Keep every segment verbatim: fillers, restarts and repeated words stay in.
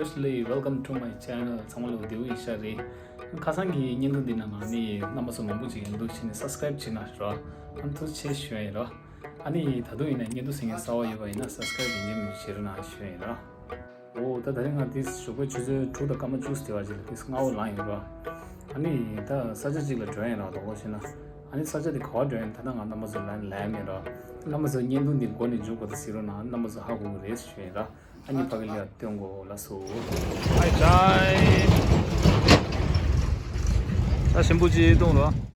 Firstly, welcome to my channel. ཚང་མ་ལ་བདེ་པོ་ཡིན་ཤག་རེད། ཁ་སང་གི་བརྙན་ཐུང་འདི་ནང་ནས་རྣམ་པ་ཚོ་མང་པོ་ཅིག་ཡིན་འདུག་བྱས་ནས་སབ་སི་ཀ་རེབ་བྱས་ན་རོ། ཨ་ནི་ཐུགས་རྗེ་ཆེ་ཞུ་ཡ་ཡིན་རོ། ཨ་ནི་ད་དུང་ཡིན་ན་བརྙན་ཐུང་གཟིགས་མཁན་གསར་པ་ཡོད་པ་ཡིན་ན་སབ་སི་ཀ་རེབ་ཡིན་གཅིག་མིན་གཅིག་བྱེད་རོགས་གནང་ཞུ་ཡ་ཡིན་རོ། འོ་ད་ད་རིང་ང་དེ་ཞོགས་པའི་ཆུ་ཚོད་དྲུག་དང་སྐར་མ་བཅུ་ཙམ་དེ་བར་ཅིག་ལ་དེ་ལྔ་པོ་ལངས་ཡོད་རོ། ཨ་ནི་ད་ས་ཆ་གཅིག་ལ་འགྲོ་ཡ་ཡིན་རོ། དོགས་པ་བྱས་ན། ཨ་ནི་ས་ཆ་དེ་ག་པར་འགྲོ་ཡ་ཡིན་ད་ལྟ་ང་རྣམ་པ་ཚོ་ལ་ལབ་ཡ་མེད་རོ། རྣམ་པ་ཚོ་བརྙན་ཐུང་འདི་མགོ་ནས་མཇུག་བར་དུ་གཟིགས་རོགས་གནང་། རྣམ་པ་ཚོ་ཧ་གོ་གི་རེད་ཞུ་ཡ་ཡིན་རོ། ཨ་ནི་ཕ་གི་ལ་སྟོན་གོ་ལ་སོ། ཧའི་ཅའི། ད་ཞིམ་པོ་ཅིག་བཏུང་རོགས།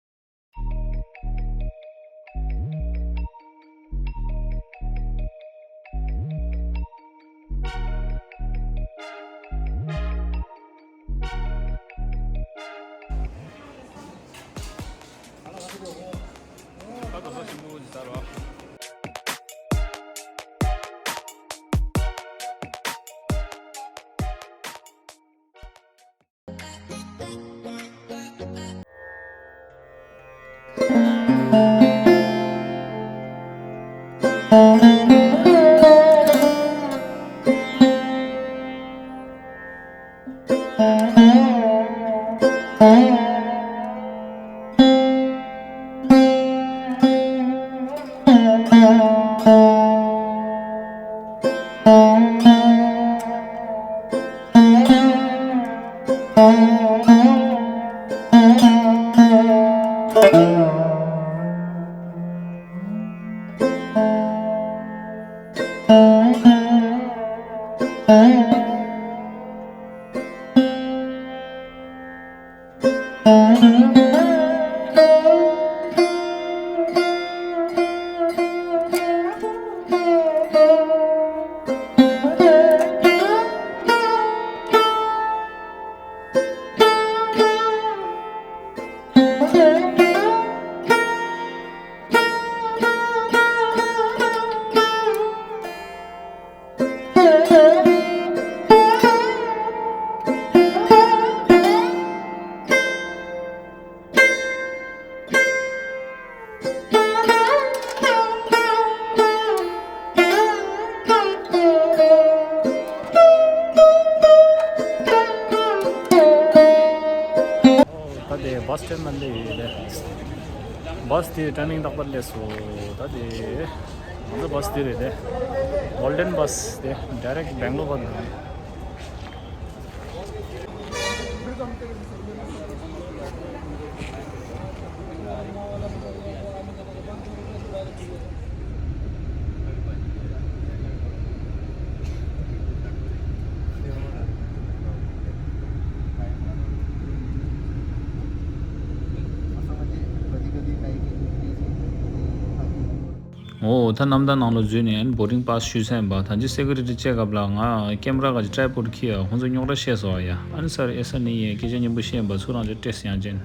ད་དེ་བྷ་སི་སི་ཊེན་ནང་སླེབས་ཡོད་རེད། བྷ་སི་དེ་ཊའི་མིང་རྟག་པར་སླེབས་སོང་། ད་དེ་ང་ཚོ་བྷ་སི་དེ་རེད་དེ། གོལ་ཌེན་བྷ་སི་དེ་ཌའི་རེག་སྦེང་ལོར་བར་འགྲོ། འོ་ད་གནམ་ཐང་ནང་ལ་འཛུལ་ནས་ཨ་ནི་བོར་ཌིང་པཱ་སི་ཞུས་ཚར་ཡིན་པ། ད་ཅི་སེ་ཀུ་རི་ཊི་ཅེག་ཨབ་ལ་ང་ཀེམ་ར་ག་ཅི་ཊའི་པོཌ་ཁྱེར་ཡ། ཁོང་ཚོ་རྙོག་དྲ་བཤད་སོང་ཡ། ཨ་ནི་སར་ཨེ་ས་ནི་ཡའི་སྐད་ཆ་སྙན་པོ་བཤད་ཡིན་པ། ཚུར་རང་ཅིག་སྤྲད་ཡང་ཅན།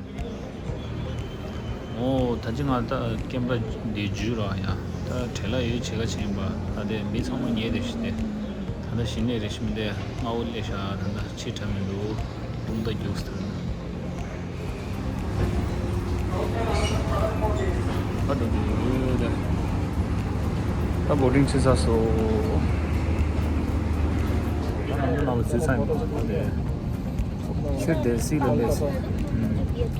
འོ་ད་ཅི་ང་ད་ཀེམ་ར་འདི་འཇུས་ར་ཡ། ད་བྲེལ་ལ་ཡོད་བྱེད་ཀ་བྱེད་ཡིན་པ། ད་དེ་མི་ཚང་མ་ཉལ་བསྡད་ཤི་དེ། ད་ད་ཞིང་ལས་རེ་ཞིག་མི་འདས་སྔ་བོ་སླེབས་ཤག་ད་ད་ཕྱི་དྲགས་མི་འདུག་རླུང་རྟ་རྒྱུགས་ཐུབ། ཨ་འགྲོ་འགྲོ་འགྲོ་འགྲོ། ད་བོར་ཌིང་ཕྱིན་ཚར་སོང་། ད་ནང་ལ་འཛུལ་ཚར་ཡིན་པ་དེ། ཕྱིར་དེ་སི་ལ་སླེབས་སོང་།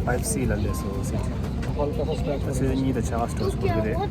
ཕའིབ་སི་ལ་སླེབས་སོང་སི་ཊི། ད་ཆུ་ཚོད་གཉིས་དང་ཕྱེད་ཀ་སི་ཊོབ་སི་འགོར་གི་རེད།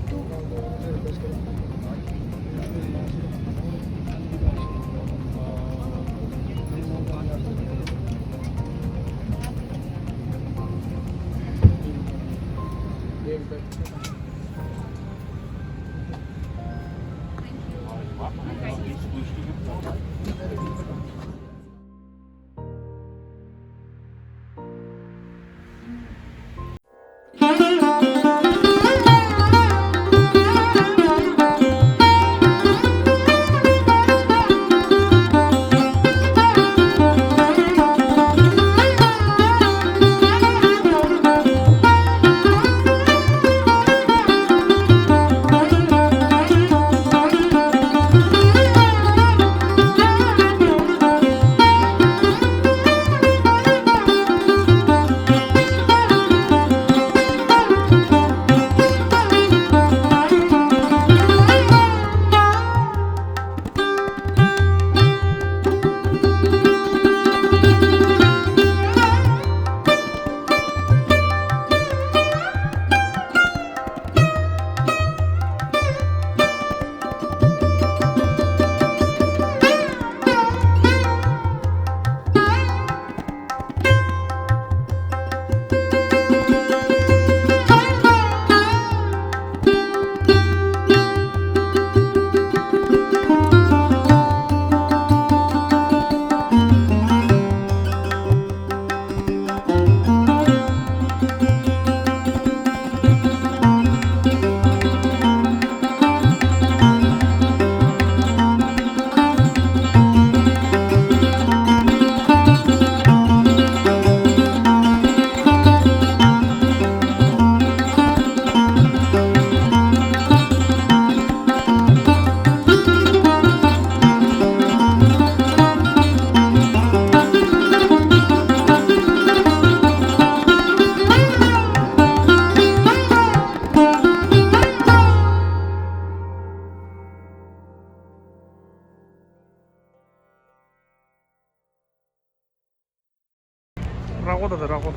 ཨོ་ད་ད་ར་ཨོ། ཨོ་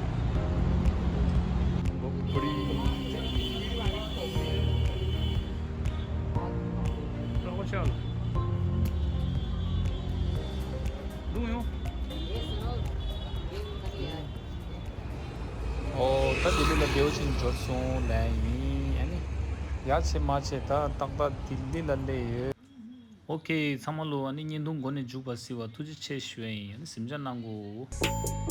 ཁོ་རི། ར་ཨོ་ཅག་ལ། ལུང་ཡོང་། ཨོ་ད་ལྡི་ལི་ལ་བདེ་བོ་ཅིག་འབྱོར་སོང་ལན་ཡིན། ཨ་ནི་ཡ་ཆེ་མ་ཆེ་ད་ཏག་ཏག་ལྡི་ལི་ལ་སླེབས་ཡོད། ཨོ་ཁེ། ཚང་མ་ལོ་ཨ་ནི་བརྙན་ཐུང་འགོ་ནས་མཇུག་བར་གཟིགས་པར་ཐུགས་རྗེ་ཆེ་ཞུ་ཡ་ཡིན། ཨ་ནི་གཟིམ་འཇག་གནང་གོ།